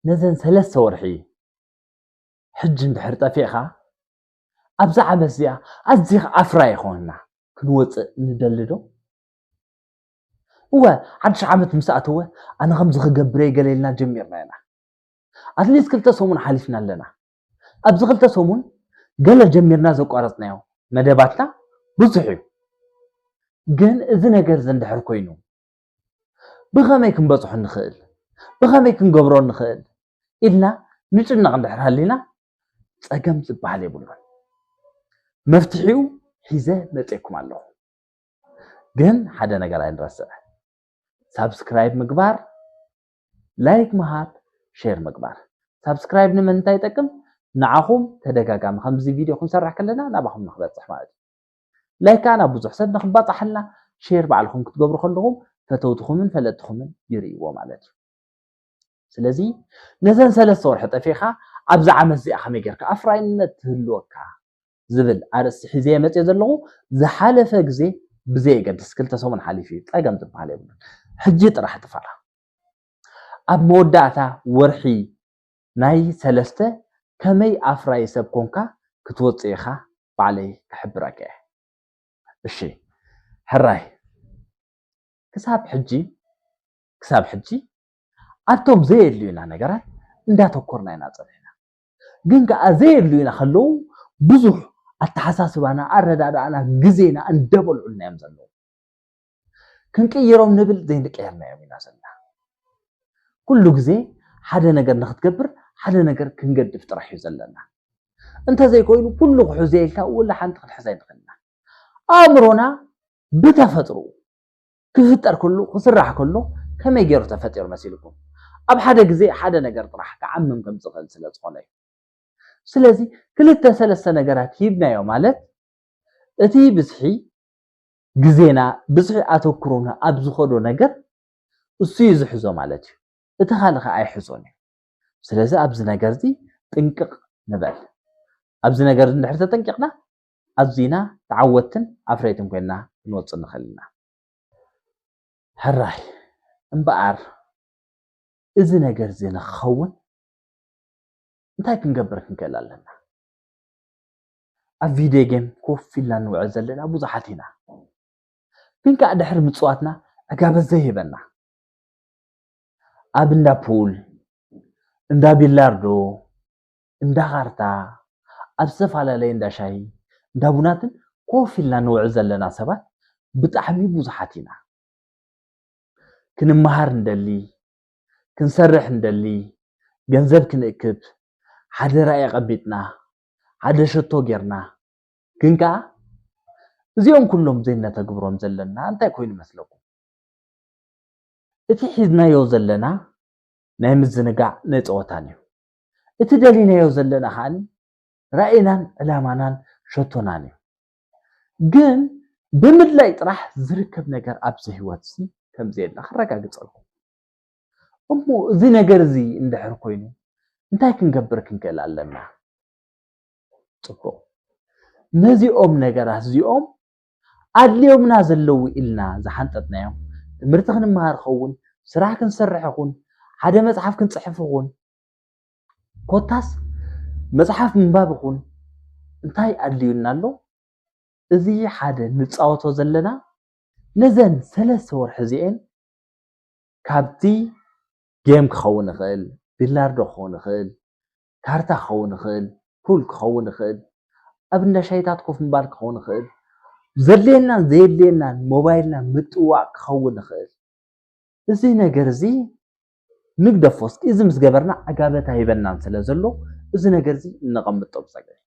ነዘን ሰለስተ ወርሒ ሕጂ እንድሕር ጠፊእኻ፣ ኣብዛ ዓመት እዚኣ ኣዚኻ ኣፍራይ ኾንና ክንወፅእ ንደሊ ዶ? እወ፣ ሓድሽ ዓመት ምስ ኣተወ ኣነ ከምዚ ክገብር እየ ገለ ኢልና ጀሚርና ኢና። ኣትሊስት ክልተ ሰሙን ሓሊፍና ኣለና። ኣብዚ ክልተ ሰሙን ገለ ጀሚርና ዘቋረፅናዮ መደባትና ብዙሕ እዩ። ግን እዚ ነገር እዚ እንድሕር ኮይኑ ብኸመይ ክንበፅሖ ንኽእል፣ ብኸመይ ክንገብሮ ንኽእል ኢልና ንጭነቕ እንድሕር ሃሊና ፀገም ዝበሃል የብሉን። መፍትሒኡ ሒዘ መፅኤኩም ኣለኹ። ግን ሓደ ነገር ኣይንረስዕ፣ ሳብስክራይብ ምግባር፣ ላይክ ምሃብ፣ ሼር ምግባር። ሳብስክራይብ ንምንታይ ይጠቅም? ንዓኹም ተደጋጋሚ ከምዚ ቪድዮ ክንሰርሕ ከለና ናባኹም ንክበፅሕ ማለት እዩ። ላይክ ከዓ ናብ ብዙሕ ሰብ ንክባፃሓልና፣ ሼር ባዕልኹም ክትገብሩ ከለኹም ፈተውትኹምን ፈለጥትኹምን ይርእይዎ ማለት እዩ። ስለዚ ነዘን ሰለስተ ወርሒ ጠፊእካ ኣብዚ ዓመት እዚኣ ከመይ ጌርካ ኣፍራይነት ትህልወካ ዝብል ኣርእስቲ ሒዘ መፅእ ዘለኹ። ዝሓለፈ ግዜ ብዘየገድስ ክልተ ሰሙን ሓሊፉ እዩ፣ ፀገም ዝበሃል የብሉን። ሕጂ ጥራሕ ጥፋኣ። ኣብ መወዳእታ ወርሒ ናይ ሰለስተ ከመይ ኣፍራይ ሰብ ኮንካ ክትወፅእ ኢኻ ባዕለይ ክሕብረካ እየ። እሺ ሕራይ፣ ክሳብ ሕጂ ክሳብ ሕጂ ኣብቶም ዘየድልዩና ነገራት እንዳተኮርና ኢና ፀኒሕና። ግን ከዓ ዘየድልዩና ከለዉ ብዙሕ ኣተሓሳስባና፣ ኣረዳድኣና፣ ግዜና እንደበልዑልና እዮም ዘለዉ። ክንቅይሮም ንብል ዘይንቀየርናዮም ኢና ዘለና። ኩሉ ግዜ ሓደ ነገር ንክትገብር ሓደ ነገር ክንገድፍ ጥራሕ እዩ ዘለና። እንተዘይኮይኑ ኩሉ ክሕዞ ኢልካ ወላ ሓንቲ ክንሕዝ ኣይንኽእልና። ኣእምሮና ብተፈጥሮ ክፍጠር ከሎ ክስራሕ ከሎ ከመይ ገይሩ ተፈጢሩ መሲልኩም? ኣብ ሓደ ግዜ ሓደ ነገር ጥራሕ ክዓምም ከም ዝኽእል ስለ ዝኾነ እዩ። ስለዚ ክልተ ሰለስተ ነገራት ሂብናዮ ማለት እቲ ብዝሒ ግዜና ብዝሒ ኣተኩሮና ኣብ ዝኸዶ ነገር እሱ እዩ ዝሕዞ ማለት እዩ። እቲ ካልእ ኸዓ ኣይሕዞን እዩ። ስለዚ ኣብዚ ነገር እዚ ጥንቅቕ ንበል። ኣብዚ ነገር እንድሕር ተጠንቂቕና ኣዚና ተዓወትን ኣፍረይትን ኮይና ክንወፅእ ንኽእል ኢና። ሕራይ እምበኣር እዚ ነገር እዚ ንክኸውን እንታይ ክንገብር ክንክእል ኣለና? ኣብ ቪድዮ ጌም ኮፍ ኢልና ንውዕል ዘለና ብዙሓት ኢና። ግን ከዓ ድሕሪ ምፅዋትና ዕጋበት ዘይህበና ኣብ እንዳ ፑል፣ እንዳ ቢላርዶ፣ እንዳ ካርታ፣ ኣብ ዝተፈላለየ እንዳ ሻሂ፣ እንዳ ቡናትን ኮፍ ኢልና ንውዕል ዘለና ሰባት ብጣዕሚ ብዙሓት ኢና። ክንመሃር እንደሊ፣ ክንሰርሕ እንደሊ፣ ገንዘብ ክንእክብ ሓደ ራእይ ኣቐቢጥና፣ ሓደ ሸቶ ጌርና፣ ግን ከኣ እዚኦም ኩሎም ዘይነተግብሮም ዘለና እንታይ ኮይኑ መስለኩም? እቲ ሒዝናዮ ዘለና ናይ ምዝንጋዕ ናይ ጸወታን እዩ። እቲ ደሊናዮ ዘለና ከኣ ራእይናን ዕላማናን ሸቶናን እዩ። ግን ብምድላይ ጥራሕ ዝርከብ ነገር ኣብዚ ህይወት እዚ ከም ዘየለ ከረጋግጸልኩም። እሞ እዚ ነገር እዚ እንድሕር ኮይኑ እንታይ ክንገብር ክንክእል ኣለና? ጽቡቕ። ነዚኦም ነገራት እዚኦም ኣድልዮምና ዘለዉ ኢልና ዝሓንጠጥናዮም ትምህርቲ ክንመሃር ኸውን፣ ስራሕ ክንሰርሕ ይኹን፣ ሓደ መጽሓፍ ክንጽሕፍ ይኹን፣ ኮታስ መጽሓፍ ምንባብ ይኹን እንታይ ኣድልዩና ኣሎ? እዚ ሓደ ንጻወቶ ዘለና ነዘን ሰለስተ ወርሒ እዚኤን ካብቲ ጌም ክኸውን ይኽእል፣ ቢላርዶ ክኸውን ይኽእል፣ ካርታ ክኸውን ይኽእል፣ ፑል ክኸውን ይኽእል፣ ኣብ እንዳ ሻይታት ኮፍ ምባል ክኸውን ይኽእል፣ ዘድልየናን ዘየድልየናን ሞባይልና ምጥዋቕ ክኸውን ይኽእል። እዚ ነገር እዚ ንግደፎ እስኪ፣ እዚ ምስ ገበርና ዕጋበት ኣይበናን ስለ ዘሎ እዚ ነገር እዚ እነቐምጦ ብጸገም።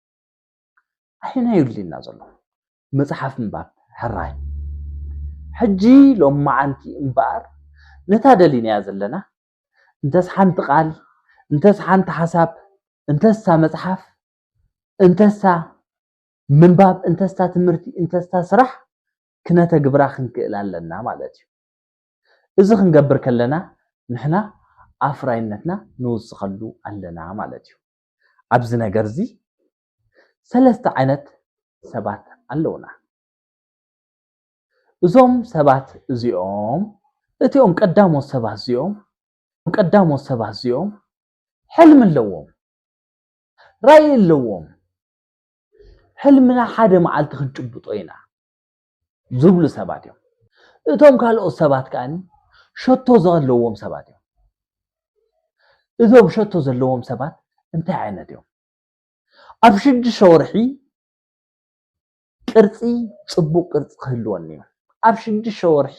ኣየናይ እዩ ድልየና ዘሎ? መጽሓፍ ምንባብ ሕራይ። ሕጂ ሎማዓንቲ እምበኣር ነታ ደሊናያ ዘለና እንተስ ሓንቲ ቃል፣ እንተስ ሓንቲ ሓሳብ፣ እንተሳ መጽሓፍ፣ እንተሳ ምንባብ፣ እንተስታ ትምህርቲ፣ እንተስታ ስራሕ ክነተግብራ ክንክእል ኣለና ማለት እዩ። እዚ ክንገብር ከለና ንሕና ኣፍራይነትና ንውስኸሉ ኣለና ማለት እዩ። ኣብዚ ነገር እዚ ሰለስተ ዓይነት ሰባት ኣለውና። እዞም ሰባት እዚኦም እቲኦም ቀዳሞት ሰባት እዚኦም ቀዳሞት ሰባት እዚኦም ሕልሚ ኣለዎም፣ ራእይ ኣለዎም። ሕልምና ሓደ መዓልቲ ክንጭብጦ ኢና ዝብሉ ሰባት እዮም። እቶም ካልኦት ሰባት ከኣ ሸቶ ዘለዎም ሰባት እዮም። እዞም ሸቶ ዘለዎም ሰባት እንታይ ዓይነት እዮም? ኣብ ሽዱሽተ ወርሒ ቅርጺ፣ ጽቡቕ ቅርጺ ክህልወኒ እዩ። ኣብ ሽዱሽተ ወርሒ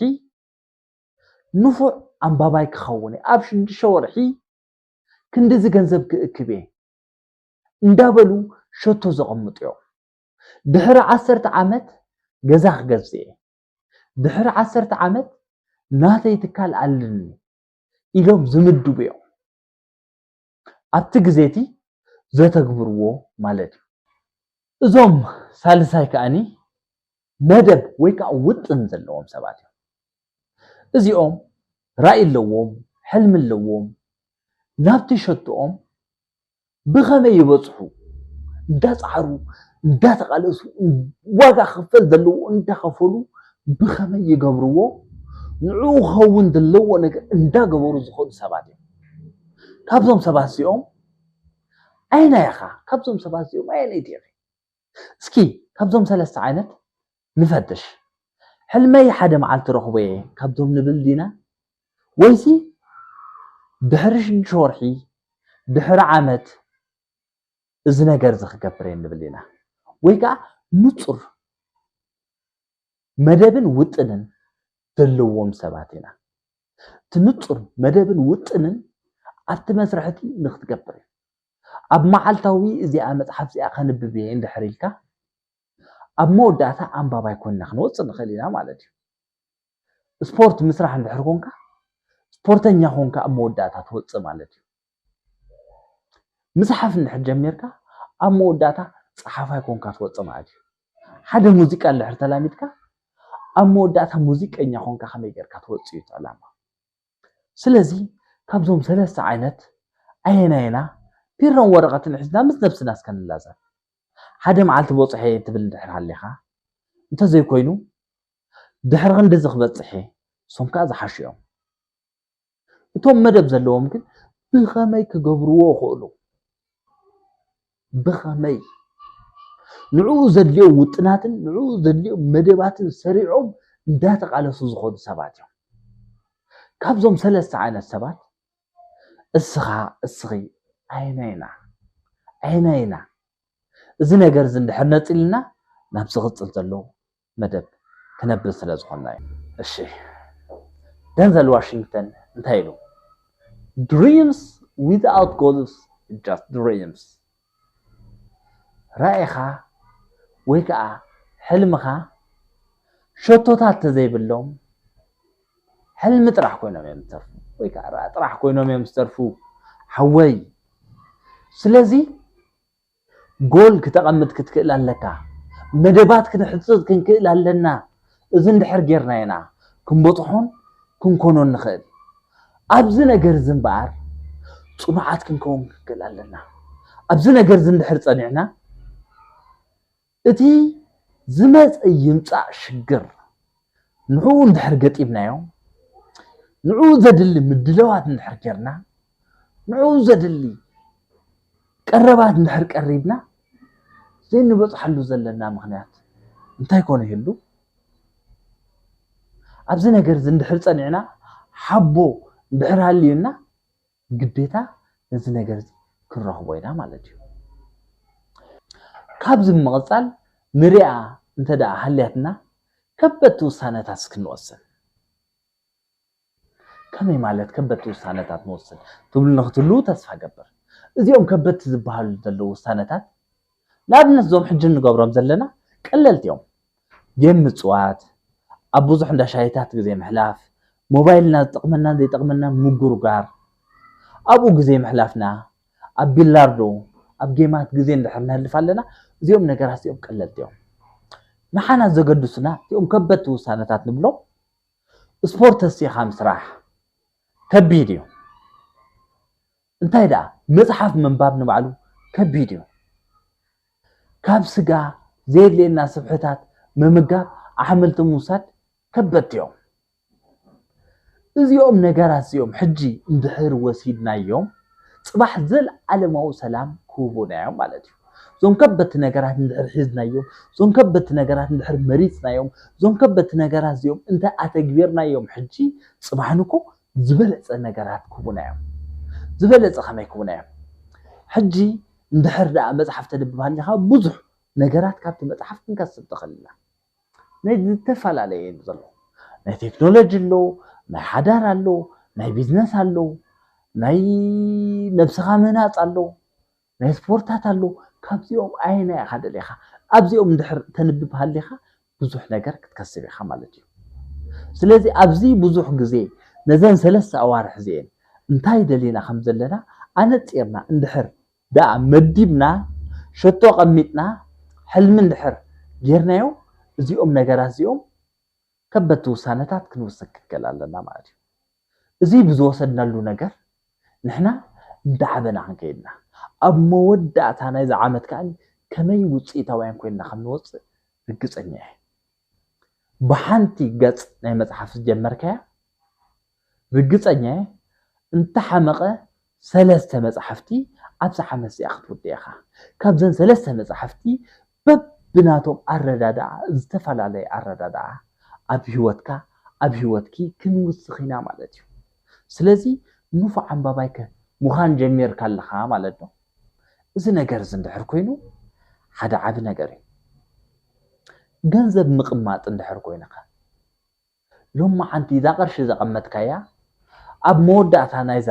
ንፉዕ ኣንባባይ ክኸውን እየ። ኣብ ሽዱሽተ ወርሒ ክንድዚ ገንዘብ ክእክብ እየ እንዳበሉ ሸቶ ዘቐምጡ እዮም። ድሕሪ ዓሰርተ ዓመት ገዛ ክገዝእ እየ፣ ድሕሪ ዓሰርተ ዓመት ናተይ ትካል ኣለኒ ኢሎም ዝምድቡ እዮም። ኣብቲ ግዜ እቲ ዘተግብርዎ ማለት እዩ። እዞም ሳልሳይ ከኣኒ መደብ ወይ ከዓ ውጥን ዘለዎም ሰባት እዮም። እዚኦም ራእይ ኣለዎም፣ ሕልሚ ኣለዎም። ናብቲ ሸቶኦም ብኸመይ ይበፅሑ እንዳፃዕሩ፣ እንዳተቓለሱ፣ ዋጋ ክፈል ዘለዎ እንዳኸፈሉ ብኸመይ ይገብርዎ፣ ንዕኡ ክኸውን ዘለዎ ነገር እንዳገበሩ ዝኸዱ ሰባት እዮም። ካብዞም ሰባት እዚኦም ኣየናይ ኢኻ? ካብዞም ሰባት እዚኦም ኣየነይቲ ኢኺ? እስኪ ካብዞም ሰለስተ ዓይነት ንፈትሽ። ሕልመይ ሓደ መዓልቲ ረኽቦ እየ ካብዞም ንብል ዲና? ወይሲ ድሕሪ ሽዱሽተ ወርሒ፣ ድሕሪ ዓመት እዚ ነገር እዚ ክገብር እየ ንብል ኢና? ወይ ከዓ ንጹር መደብን ውጥንን ዘለዎም ሰባት ኢና። እቲ ንጹር መደብን ውጥንን ኣብቲ መስርሕ እቲ ንክትገብር እዩ። ኣብ መዓልታዊ እዚኣ መጽሓፍ እዚኣ ከንብብ እየ እንድሕር ኢልካ፣ ኣብ መወዳእታ ኣንባባይ ኮይንና ክንወጽእ ንኽእል ኢና ማለት እዩ። ስፖርት ምስራሕ እንድሕር ኮንካ፣ ስፖርተኛ ኮንካ ኣብ መወዳእታ ትወጽእ ማለት እዩ። ምጽሓፍ እንድሕር ጀሚርካ፣ ኣብ መወዳእታ ጸሓፋይ ኮንካ ትወጽእ ማለት እዩ። ሓደ ሙዚቃ እንድሕር ተላሚድካ፣ ኣብ መወዳእታ ሙዚቀኛ ኮንካ ከመይ ጌርካ ትወጽእ እዩ እቲ ዕላማ። ስለዚ ካብዞም ሰለስተ ዓይነት ኣየናይና ቢሮን ወረቐትን ሒዝና ምስ ነብስና እስከ ንላዘብ። ሓደ መዓልቲ በጽሐ ትብል እንድሕር ሃሊኻ፣ እንተዘይኮይኑ ድሕሪ ክንድዚ ክበጽሕ እየ፣ እሶም ከኣ ዝሓሹ እዮም። እቶም መደብ ዘለዎም ግን ብኸመይ ክገብርዎ ይኽእሉ? ብኸመይ? ንዕኡ ዘድልዮም ውጥናትን ንዕኡ ዘድልዮም መደባትን ሰሪዖም እንዳተቓለሱ ዝኾኑ ሰባት እዮም። ካብዞም ሰለስተ ዓይነት ሰባት እስኻ፣ እስኺ ኣየናይና? ኣየናይና? እዚ ነገር እዚ እንድሕር ነጺልና ናብ ዝቕጽል ዘሎ መደብ ክነብል ስለ ዝኾንና እዩ። እሺ፣ ደንዘል ዋሽንግተን እንታይ ኢሉ? Dreams without goals is just dreams። ራእይኻ ወይ ከዓ ሕልምኻ ሸቶታት ተዘይብሎም ሕልሚ ጥራሕ ኮይኖም እዮም ዝተርፉ፣ ወይ ከዓ ራእይ ጥራሕ ኮይኖም እዮም ዝተርፉ ሓወይ። ስለዚ ጎል ክተቐምጥ ክትክእል ኣለካ። መደባት ክንሕጽጽ ክንክእል ኣለና። እዚ እንድሕር ጌርና ኢና ክንበጽሖን ክንኮኖን ንኽእል። ኣብዚ ነገር እዚ እምበኣር ጽኑዓት ክንከውን ክንክእል ኣለና። ኣብዚ ነገር እዚ እንድሕር ጸኒዕና፣ እቲ ዝመጸ ይምጻእ ሽግር ንዕኡ እንድሕር ገጢምናዮ፣ ንዕኡ ዘድሊ ምድላዋት እንድሕር ጌርና፣ ንዕኡ ዘድሊ ቀረባት እንድሕር ቀሪብና፣ ዘይንበጽሓሉ ዘለና ምኽንያት እንታይ ኮን ይህሉ? ኣብዚ ነገር እዚ እንድሕር ጸኒዕና፣ ሓቦ እንድሕር ሃልዩና፣ ግዴታ ነዚ ነገር እዚ ክንረኽቦ ኢና ማለት እዩ። ካብዚ ብምቕጻል ንሪኣ እንተ ደኣ ሃልያትና፣ ከበድቲ ውሳነታት እስኪ ንወስን። ከመይ ማለት ከበድቲ ውሳነታት ንወስን ትብሉ ንክትህልዉ ተስፋ እገብር። እዚኦም ከበድቲ ዝበሃሉ ዘለዉ ውሳነታት፣ ንኣብነት እዞም ሕጂ እንገብሮም ዘለና ቀለልቲ እዮም። ጌም ምጽዋት፣ ኣብ ብዙሕ እንዳ ሻሂታት ግዜ ምሕላፍ፣ ሞባይልና ዝጠቕመናን ዘይጠቕመናን ምጉርጋር፣ ኣብኡ ግዜ ምሕላፍና፣ ኣብ ቢላርዶ፣ ኣብ ጌማት ግዜ እንድሕር ነሕልፍ ኣለና፣ እዚኦም ነገራት እዚኦም ቀለልቲ እዮም። ንሓና ዘገድሱና እዚኦም ከበድቲ ውሳነታት ንብሎም፣ ስፖርት ተሲኻ ምስራሕ ከቢድ እዩ። እንታይ ደኣ፣ መጽሓፍ ምንባብ ንባዕሉ ከቢድ እዩ። ካብ ስጋ ዘየድልየና ስብሕታት ምምጋብ፣ ኣሕምልቲ ምውሳድ ከበድቲ እዮም። እዚኦም ነገራት እዚኦም ሕጂ እንድሕር ወሲድናዮም፣ ጽባሕ ዘለዓለማዊ ሰላም ክህቡና እዮም ማለት እዩ። እዞም ከበድቲ ነገራት እንድሕር ሒዝናዮም፣ እዞም ከበድቲ ነገራት እንድሕር መሪጽናዮም፣ እዞም ከበድቲ ነገራት እዚኦም እንተ ኣተግቢርናዮም ሕጂ ጽባሕ ንኮ ዝበለጸ ነገራት ክህቡና እዮም። ዝበለጸ ከመይ ክህቡና እዮም? ሕጂ እንድሕር ደኣ መጽሓፍ ተንብብ ሃሊኻ ብዙሕ ነገራት ካብቲ መጽሓፍ ክንከስብ ትኽእል ኢና። ናይ ዝተፈላለየ እዩ ዘሎ። ናይ ቴክኖሎጂ ኣሎ፣ ናይ ሓዳር ኣሎ፣ ናይ ቢዝነስ ኣሎ፣ ናይ ነብስኻ ምህናጽ ኣሎ፣ ናይ ስፖርታት ኣሎ። ካብዚኦም ኣየናይ ኢኻ ደሊኻ? ኣብዚኦም እንድሕር ተንብብ ሃሊኻ ብዙሕ ነገር ክትከስብ ኢኻ ማለት እዩ። ስለዚ ኣብዚ ብዙሕ ግዜ ነዘን ሰለስተ ኣዋርሕ እዚኤን እንታይ ደሊና ከም ዘለና ኣነጺርና እንድሕር ደኣ መዲብና፣ ሸቶ ቀሚጥና፣ ሕልሚ እንድሕር ጌርናዮ፣ እዚኦም ነገራት እዚኦም ከበድቲ ውሳነታት ክንውስን ክንክእል ኣለና ማለት እዩ። እዚ ብዝወሰድናሉ ነገር ንሕና እንዳዓበና ክንከይድና፣ ኣብ መወዳእታ ናይዚ ዓመት ከኣ ከመይ ውፅኢታውያን ኮይንና ከም ንወፅእ ርግፀኛ እየ። ብሓንቲ ገፅ ናይ መፅሓፍ ዝጀመርካያ ርግፀኛ እየ እንተሓመቐ ሰለስተ መፅሓፍቲ ኣብዛ ዓመት እዚኣ ክትውድእ ኢኻ። ካብዘን ሰለስተ መፅሓፍቲ በብናቶም ኣረዳድኣ ዝተፈላለየ ኣረዳድኣ ኣብ ህይወትካ ኣብ ህይወትኪ ክንውስኽ ኢና ማለት እዩ። ስለዚ ንፉዕ ኣንባባይከ ምዃን ጀሚርካ ኣለኻ ማለት ዶ? እዚ ነገር እዚ እንድሕር ኮይኑ ሓደ ዓቢ ነገር እዩ። ገንዘብ ምቕማጥ እንድሕር ኮይንካ ሎማዓንቲ እዛ ቅርሺ ዘቐመጥካያ ኣብ መወዳእታ ናይዛ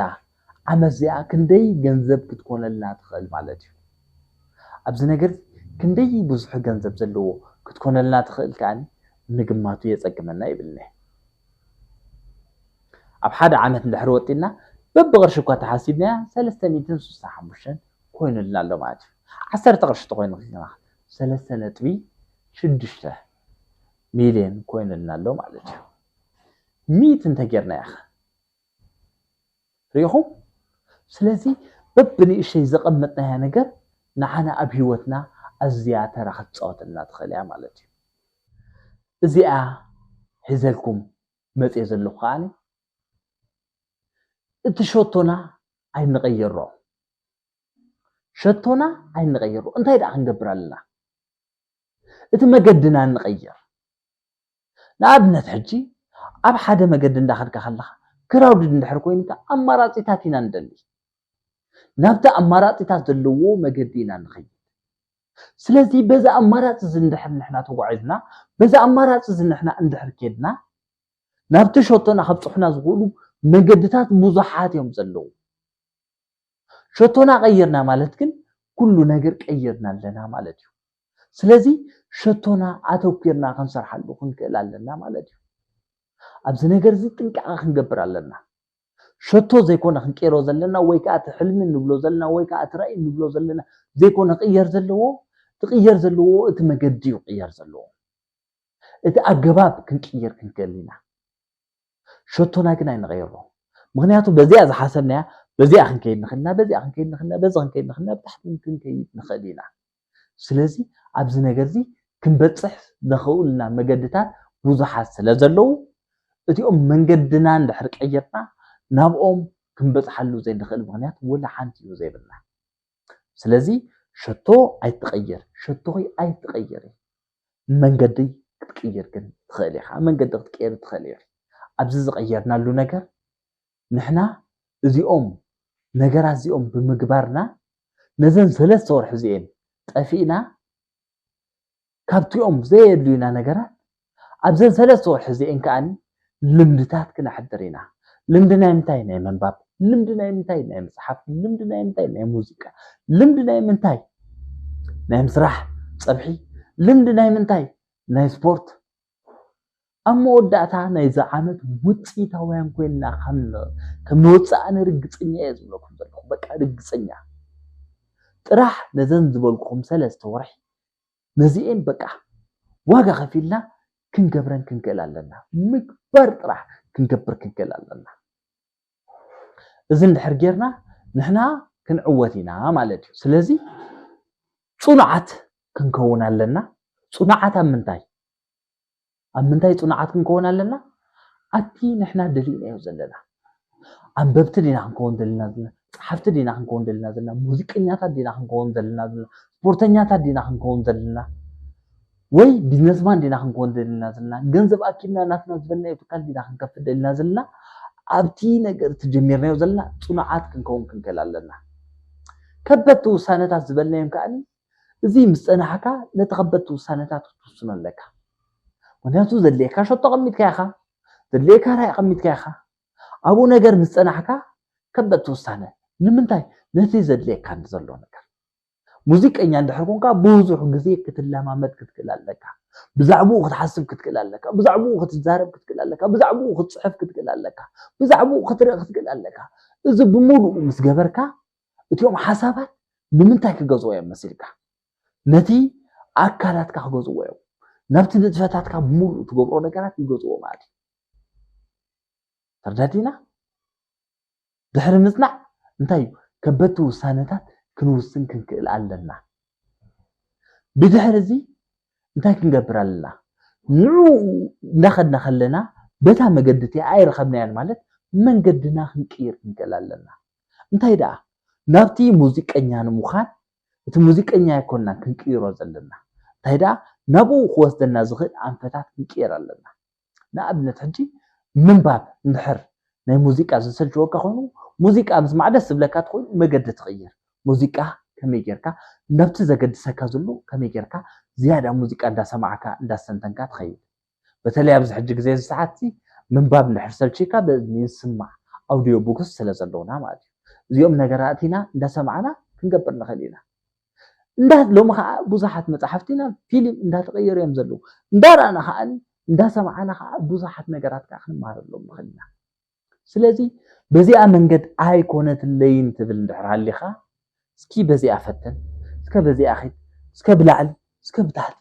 ዓመት እዚኣ ክንደይ ገንዘብ ክትኮነልና ትኽእል ማለት እዩ። ኣብዚ ነገር ክንደይ ብዙሕ ገንዘብ ዘለዎ ክትኮነልና ትኽእል ከኣ ምግማቱ የጸግመና ይብልኒ። ኣብ ሓደ ዓመት እንድሕር ወጢና በብቕርሺ እኳ ተሓሲብናያ ሰለስተ ሚእትን ስሳን ሓሙሽተን ኮይኑልና ኣሎ ማለት እዩ። ዓሰርተ ቅርሺ ተኮይኑ ሰለስተ ነጥቢ ሽዱሽተ ሚልዮን ኮይኑልና ኣሎ ማለት እዩ። ሚእቲ እንተጌርና ኢኻ ሪኢኹም። ስለዚ በብንእሽተይ ዘቐመጥናያ ነገር ንዓና ኣብ ህይወትና ኣዝያ ተራ ክትፃወተልና ትኽእል እያ ማለት እዩ። እዚኣ ሒዘልኩም መፅየ ዘለኹ ከዓኒ እቲ ሸቶና ኣይንቐየሮ። ሸቶና ኣይንቐየሮ። እንታይ ደኣ ክንገብር ኣለና? እቲ መገድና ንቐይር። ንኣብነት ሕጂ ኣብ ሓደ መገዲ እንዳኸድካ ከለኻ ክራውድድ እንድሕር ኮይኑካ ኣማራፂታት ኢና ንደሊ። ናብቲ ኣማራፂታት ዘለዎ መገዲ ኢና ንኸይድ። ስለዚ በዚ ኣማራፂ እዚ እንድሕር ንሕና ተጓዒዝና፣ በዚ ኣማራፂ እዚ ንሕና እንድሕር ኬድና ናብቲ ሸቶና ከብፅሑና ዝኽእሉ መገድታት ብዙሓት እዮም ዘለዉ። ሸቶና ቀይርና ማለት ግን ኩሉ ነገር ቀይርና ኣለና ማለት እዩ። ስለዚ ሸቶና ኣተኪርና ክንሰርሓሉ ክንክእል ኣለና ማለት እዩ። ኣብዚ ነገር እዚ ጥንቃቐ ክንገብር ኣለና። ሸቶ ዘይኮነ ክንቀይሮ ዘለና ወይ ከዓ እቲ ሕልሚ እንብሎ ዘለና ወይ ከዓ እቲ ራእይ እንብሎ ዘለና ዘይኮነ ክቕየር ዘለዎ፣ ክቕየር ዘለዎ እቲ መገዲ እዩ ክቕየር ዘለዎ። እቲ ኣገባብ ክንቅይር ክንክእል ኢና። ሸቶና ግን ኣይንቐይሮ። ምኽንያቱ በዚኣ ዝሓሰብናያ በዚኣ ክንከይድ ንኽእልና፣ በዚኣ ክንከይድ ንኽእልና፣ በዚ ክንከይድ ንኽእልና፣ ብታሕቲ ክንከይድ ንኽእል ኢና። ስለዚ ኣብዚ ነገር እዚ ክንበፅሕ ዘኽእሉና መገድታት ብዙሓት ስለ ዘለዉ እቲኦም መንገድና እንድሕር ቀይርና ናብኦም ክንበፅሓሉ ዘይንኽእል ምኽንያት ወላ ሓንቲ እዩ ዘይብልና። ስለዚ ሸቶ ኣይትቐይር፣ ሸቶኺ ኣይትቐይሪ። መንገዲ ክትቅይር ግን ትኽእል ኢኻ። መንገዲ ክትቀይር ትኽእል ኢኺ። ኣብዚ ዝቐየርናሉ ነገር ንሕና እዚኦም ነገራት እዚኦም ብምግባርና ነዘን ሰለስተ ወርሒ እዚኤን ጠፊእና ካብቲኦም ዘየድልዩና ነገራት ኣብዘን ሰለስተ ወርሒ እዚኤን ከኣ ልምድታት ክነሕድር ኢና። ልምዲ ናይ ምንታይ? ናይ ምንባብ። ልምዲ ናይ ምንታይ? ናይ ምጽሓፍ። ልምዲ ናይ ምንታይ? ናይ ሙዚቃ። ልምዲ ናይ ምንታይ? ናይ ምስራሕ ጸብሒ። ልምዲ ናይ ምንታይ? ናይ ስፖርት። ኣብ መወዳእታ ናይዚ ዓመት ውፅኢታውያን ኮይንና ከም ከም ንወፅእ ኣነ ርግፀኛ እየ ዝብለኩም ዘለኹ። በቃ ርግፀኛ። ጥራሕ ነዘን ዝበልኩኹም ሰለስተ ወርሒ ነዚኤን በቃ ዋጋ ከፊልና ክንገብረን ክንክእል ኣለና። ምግባር ጥራሕ ክንገብር ክንክእል ኣለና። እዚ እንድሕር ጌርና ንሕና ክንዕወት ኢና ማለት እዩ። ስለዚ ፅኑዓት ክንከውን ኣለና። ፅኑዓት ኣብ ምንታይ? ኣብ ምንታይ ፅኑዓት ክንከውን ኣለና? ኣቲ ንሕና ደሊናዮ ዘለና ኣንበብቲ ዲና ክንከውን ደሊና ዘለና? ጸሓፍቲ ዲና ክንከውን ዘለና ዘለና? ሙዚቀኛታት ዲና ክንከውን ዘለና ዘለና? ስፖርተኛታት ዲና ክንከውን ዘለና? ወይ ቢዝነስማን ዲና ክንከውን ዘለና ዘለና? ገንዘብ ኣኪብና ናትና ዝበልናዮ ትካል ዲና ክንከፍት ደልና ዘለና? ኣብቲ ነገር እቲ ጀሚርናዮ ዘለና ጽኑዓት ክንከውን ክንክእል ኣለና። ከበድቲ ውሳነታት ዝበልናዮም ከኣኒ፣ እዚ ምስ ጸናሕካ ነቲ ከበድቲ ውሳነታት ክትውስኖ ኣለካ። ምክንያቱ ዘድልየካ ሸቶ ኣቐሚጥካ ኢኻ፣ ዘድልየካ ራእይ ኣቐሚጥካ ኢኻ። ኣብኡ ነገር ምስ ጸናሕካ ከበድቲ ውሳነ ንምንታይ? ነቲ ዘድልየካ ዘሎ ነገር። ሙዚቀኛ እንድሕር ኮንካ ብዙሕ ግዜ ክትለማመድ ክትክእል ኣለካ። ብዛዕባኡ ክትሓስብ ክትክእል ኣለካ። ብዛዕባኡ ክትዛረብ ክትክእል ኣለካ። ብዛዕባኡ ክትጽሕፍ ክትክእል ኣለካ። ብዛዕባኡ ክትርኢ ክትክእል ኣለካ። እዚ ብምሉኡ ምስ ገበርካ እቲኦም ሓሳባት ንምንታይ ክገዝኦ እዮም መሲልካ? ነቲ ኣካላትካ ክገዝዎ እዮም። ናብቲ ንጥፈታትካ ብምሉእ ትገብሮ ነገራት ይገዝዎ ማለት እዩ። ተረዳዲና? ድሕሪ ምጽናዕ እንታይ እዩ? ከበድቲ ውሳነታት ክንውስን ክንክእል ኣለና። ብድሕሪ እዚ እንታይ ክንገብር ኣለና? ንዕኡ እንዳኸድና ከለና በታ መገዲ እቲኣ ኣይረኸብናያን ማለት መንገድና ክንቅይር ክንክእል ኣለና። እንታይ ደኣ ናብቲ ሙዚቀኛ ንምዃን እቲ ሙዚቀኛ ኣይኮንናን ክንቅይሮ ዘለና። እንታይ ደኣ ናብኡ ክወስደና ዝኽእል ኣንፈታት ክንቅየር ኣለና። ንኣብነት ሕጂ ምንባብ እንድሕር ናይ ሙዚቃ ዝሰልችወካ ኮይኑ ሙዚቃ ምስማዕ ደስ ዝብለካ ተኮይኑ መገዲ ትቕይር። ሙዚቃ ከመይ ጌርካ ናብቲ ዘገድሰካ ዘሎ ከመይ ጌርካ ዝያዳ ሙዚቃ እንዳሰማዕካ እንዳስተንተንካ ትኸይድ። በተለይ ኣብዚ ሕጂ ግዜ እዚ ሰዓት እዚ ምንባብ እንድሕር ሰልችካ በእዝኒ ንስማዕ ኣውዲዮ ቡክስ ስለ ዘለውና ማለት እዩ። እዚኦም ነገራት ኢና እንዳሰማዕና ክንገብር ንኽእል ኢና። እንዳ ሎሚ ከዓ ብዙሓት መፅሓፍቲ ናብ ፊልም እንዳተቐየሩ እዮም ዘለዉ። እንዳረኣና ከዓ እንዳሰማዕና ከዓ ብዙሓት ነገራት ከዓ ክንመሃረሎም ንኽእል ኢና። ስለዚ በዚኣ መንገድ ኣይኮነትለይን ትብል እንድሕር ሃሊኻ እስኪ በዚኣ ፈትን፣ እስከ በዚኣ ኺድ፣ እስከ ብላዕሊ፣ እስከ ብታሕቲ።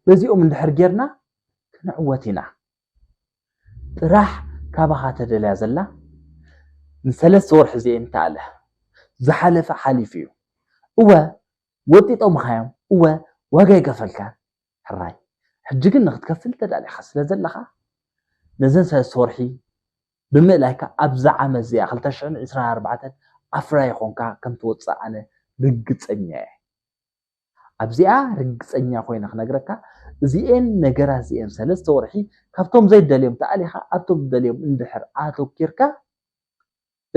በዚኦም እንድሕር ጌርና ክንዕወት ኢና። ጥራሕ ካባኻ ተደልያ ዘላ ንሰለስተ ወርሒ እዚኤን ተኣለ። ዝሓለፈ ሓሊፉ እዩ። እወ ወጢጦምኻዮም፣ እወ ዋጋ ይከፈልካ። ሕራይ ሕጂ ግን ንክትከፍል ተዳሊኻ ስለ ዘለኻ ነዘን ሰለስተ ወርሒ ብምእላይካ ኣብዛ ዓመት እዚኣ ክልተ ሽሕን ዕስራን ኣርባዕተን ኣፍራይ ኾንካ ከም ትወፅእ ኣነ ርግፀኛ እየ። ኣብዚኣ ርግፀኛ ኮይነ ክነግረካ እዚኤን ነገራት እዚኤን ሰለስተ ወርሒ ካብቶም ዘይደልዮም ተኣሊኻ ኣብቶም ዝደልዮም እንድሕር ኣተኪርካ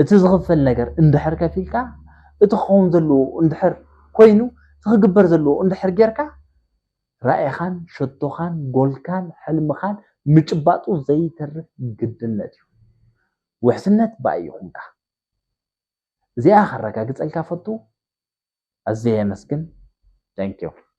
እቲ ዝኽፈል ነገር እንድሕር ከፊልካ እቲ ክኸውን ዘለዎ እንድሕር ኮይኑ እቲ ክግበር ዘለዎ እንድሕር ጌርካ ራእይኻን ሸቶኻን ጎልካን ሕልምኻን ምጭባጡ ዘይተርፍ ግድነት እዩ። ውሕስነት ብኣይ ይኹንካ። እዚኣ ከረጋግፀልካ ፈቱ። ኣዝየ የመስግን። Thank you።